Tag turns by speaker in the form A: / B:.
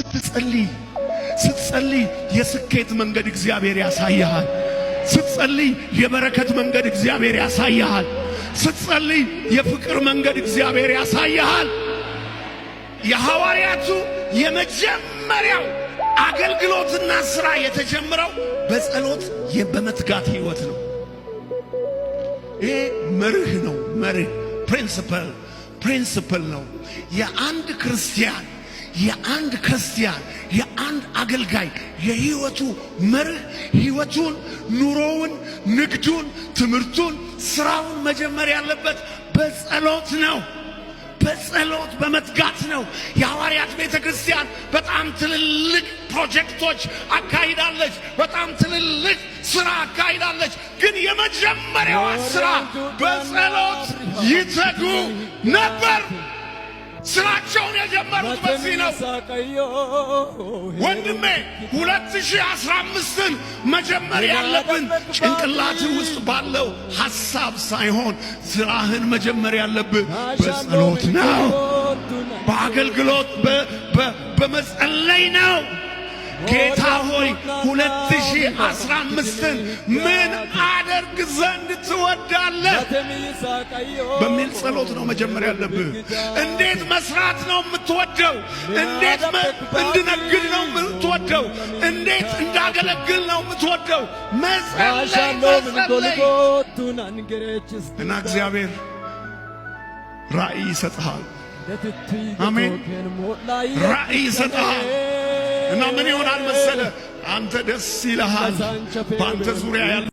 A: ስትጸልይ ስትጸልይ የስኬት መንገድ እግዚአብሔር ያሳይሃል። ስትጸልይ የበረከት መንገድ እግዚአብሔር ያሳይሃል። ስትጸልይ የፍቅር መንገድ እግዚአብሔር ያሳይሃል። የሐዋርያቱ የመጀመሪያው አገልግሎትና ሥራ የተጀመረው በጸሎት በመትጋት ሕይወት ነው። ይሄ መርህ ነው። መርህ principle ነው። የአንድ ክርስቲያን የአንድ አገልጋይ የሕይወቱ መርህ ሕይወቱን፣ ኑሮውን፣ ንግዱን፣ ትምህርቱን፣ ስራውን መጀመር ያለበት በጸሎት ነው። በጸሎት በመትጋት ነው። የሐዋርያት ቤተ ክርስቲያን በጣም ትልልቅ ፕሮጀክቶች አካሂዳለች። በጣም ትልልቅ ስራ አካሂዳለች። ግን የመጀመሪያዋ ስራ በጸሎት ይተጉ ነበር። ስራቸውን የጀመሩት በዚህ ነው። ወንድሜ፣ 2015ን መጀመር ያለብን ጭንቅላት ውስጥ ባለው ሐሳብ ሳይሆን ስራህን መጀመር ያለብህ በጸሎት ነው። በአገልግሎት በመጸለይ ነው። ጌታ ሆይ፣ 2015ን ምን አደርግ ዘንድ ትወዳለህ በሚል ጸሎት ነው መጀመር ያለብህ። እንዴት መስራት ነው የምትወደው? እንዴት እንድነግድ ነው የምትወደው? እንዴት እንዳገለግል ነው የምትወደው? መጸለይ፣ መጸለይ እና እግዚአብሔር ራእይ ይሰጥሃል። አሜን። ራእይ ይሰጥሃል። እና ምን ይሆናል መሰለ? አንተ ደስ ይልሃል። በአንተ ዙሪያ ያሉ